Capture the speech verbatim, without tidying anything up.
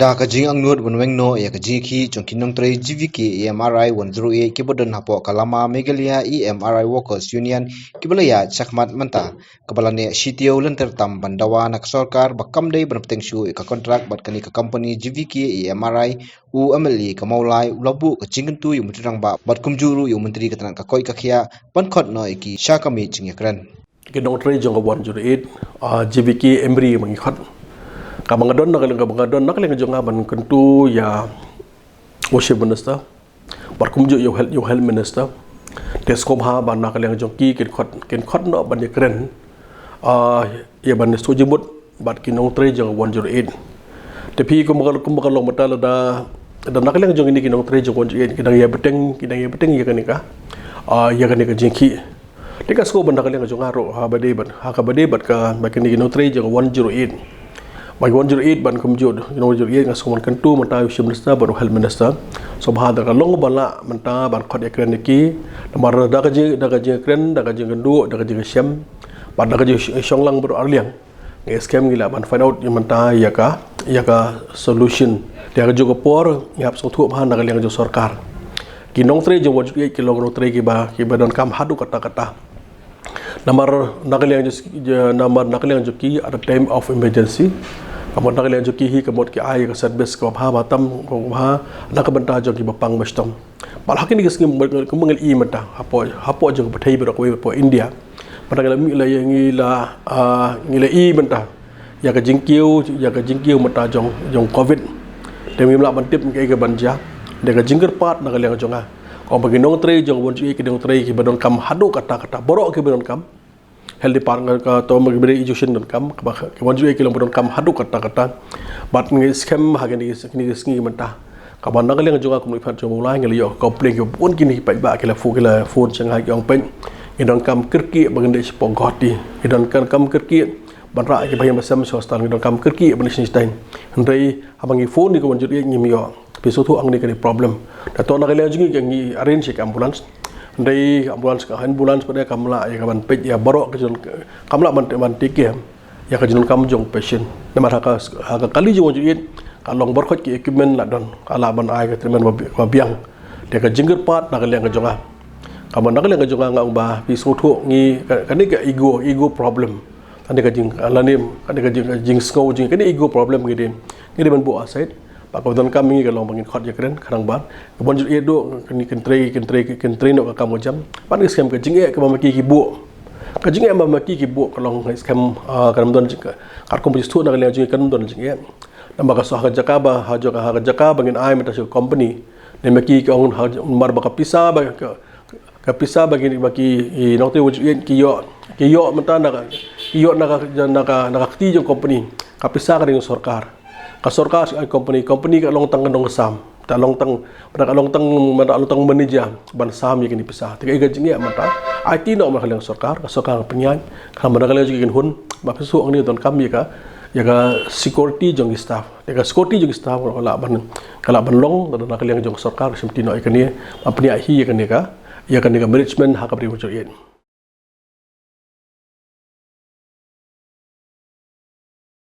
Da ka jingangnud ban weng noh ïa ka jingïakhih jong ki nongtrei G V K E M R I one zero eight kiba don hapoh ka lama Meghalaya E M R I Workers Union kiba la ïaid shakhmat mynta, kaba la neh shitaïew lynter tam ban dawa na ka sorkar ba kam dei ban bteng shuh ïa ka kontrak bad kane ka kompani G V K E M R I, u M L A ka Mawlai u la buh ka jingkyntu ïa u Myntri Rangbah bad kumjuh ruh ïa u Myntri ka tnat ka koit ka khiah ban khot noh ïa ki sha ka miej jingïakren. Ki nongtrei jong ka one zero eight, ah, G V K E M R I ba ngi khot. Kaba nga don na ka liang, kaba nga don na ka liang jong nga ban kyntu ïa u Chief Minister bad kumjuh ïa u Health, ïa u Health Minister. Te sngewbha ba na ka liang jong ki kin khot, kin khot noh ban ïakren, ah, ïa ban sngewjingmut bad ki nongtrei jong one zero eight. Te phi kumba ka, kumba ka long mynta lada, lada na ka liang jong kine ki nongtrei jong one zero eight ki dang ïa bteng, ki dang ïa bteng ïa kane ka, ah, ïa kane ka jingïakhih. Te ka sngewbha na ka liang jong nga ruh, ha ba dei bad, ha kaba dei bad ka, bad kine ki nongtrei jong one zero eight. Bad one zero eight ban kumjuh, one zero eight nga sngewbha ban kyntu mynta ïa u Chief Minister bad u Health Minister. Sngewbha da ka long ba lah mynta ban khot ïakren ïa ki. Namar da ka jing, da ka jingkren, da ka jingkynduh, da ka jingshem, bad da ka jingshong lang baroh arliang, ngi skhem ngi lah ban find out ïa mynta ïa ka, ïa ka solution. Te ha kajuh ka por ngi hap sngewthuh bha na ka liang jong sorkar. Ki nongtrei jong one zero eight ki long nongtrei kiba, kiba donkam haduh katta katta. Namar na ka liang jong, namar na ka liang jong ki at the time of emergency, ka mut na ka liang jong ki hi ka mut ki ai ka service kaba bha, bha tam, kaba bha na ka bynta jong kiba pang ba shitom. Bad ha kine ki sngi kumba ngi la ïohi mynta hapoh, hapoh jong ka pyrthei baroh kawei, hapoh India. Mynta ngi la, ngi la, ngi la, ah, ngi la ïohi mynta ïa ka jingkiew, ïa ka jingkiew mynta jong, jong covid. Te ngim lah ban tip kaei kaban jia. Te ka jingkyrpad na ka liang jong nga, kaba ki nongtrei jong one zero eight ki nongtrei kiba donkam haduh katta katta, baroh kiba donkam. Health department ka to ma ki bri education donkam, kaba ki one zero eight ki long ba donkam haduh katta katta. Bad ngi skhem ha kine ki, kine ki sngi mynta, kaba na ka liang jong nga kum u Myntri jong u Mawlai ngi la ïoh complain ki bun kine ki paidbah ki la pho-, ki la phone sha nga ki ong, Peit, ngi donkam kyrkieh ba ngin dei shapoh Guwahati, ngi donkam kyrkieh ban rah ïa ki bahaïing bahasem sha hospital, ngi donkam kyrkieh ban leit shane shane. Hynrei haba ngi phone ïa ka one zero eight ngim ïoh. Phi sngewthuh hangne kane problem. Te to na ka liang jong ngi ngi arrange ïa ka ambulance. Hynrei ambulance, ka ambulance pat kam lah ïa ka ban peit ïa baroh ka jong, kam lah ban, ban take care ïa ka jingdonkam jong patient. Namar ha ka, ha ka kali jong one zero eight ka long baroh ki equipment la don, ka lah ban ai ka treatment ba bi-, ba biang. Te ka jingkyrpad na ka liang ka jong nga, kaba na ka liang ka jong nga nga ong ba phi sngewthuh ngi ka, kane ka ego, ego problem. Kane ka jing, lane kane ka jing, jingsngew jong ngi, kane ego problem ngi dei, ngi dei ban buh aside. Ba kaba donkam ngi ka long ba ngin khot ïakren khnang ba ka one zero eight ruh kan, kan trei, kan trei, kan trei noh ka kam ka jam. Bad ngi skhem ka jingeh kaba ma ki ki buh, ka jingeh ba ma ki ki buh ka long, ngi skhem, ah, kan ym don jing, ka, katkum ba shu sngewthuh na ka liang jong ngi kan ym don jingeh. Namar ka shu ha ka jaka ba, ha jaka, ha ka jaka ba ngin ai mynta sha ka company, ne ma ki ki ong ha, namar ba ka pisa ba ka, ka pisa ba ki, ba ki, i, nongtrei one zero eight ki ïoh, ki ïoh mynta na ka, ki ïoh na ka, na ka, na ka kti jong company. Ka pisa ka dei jong sorkar. Ka sorkar shu ai company, company ka long tang ka nongsam. Ka long tang, ka long tang, ka long tang manager ban sam ïa kine ki pisa. Te kaei ka jingeh mynta? Aiti noh na ka liang sorkar, ka sorkar ka pynïaid. Ka mynta ka liang jong ki kynhun, ba phi shu ong ngi donkam ïa ka, ïa ka security jong ki staff. Te ka security jong ki staff ka lah ban, ka lah ban long da na ka liang jong sorkar, shim ti noh ïa kane, ban pynïaid hi ïa kane ka, ïa kane ka management ha ka bri one zero eight.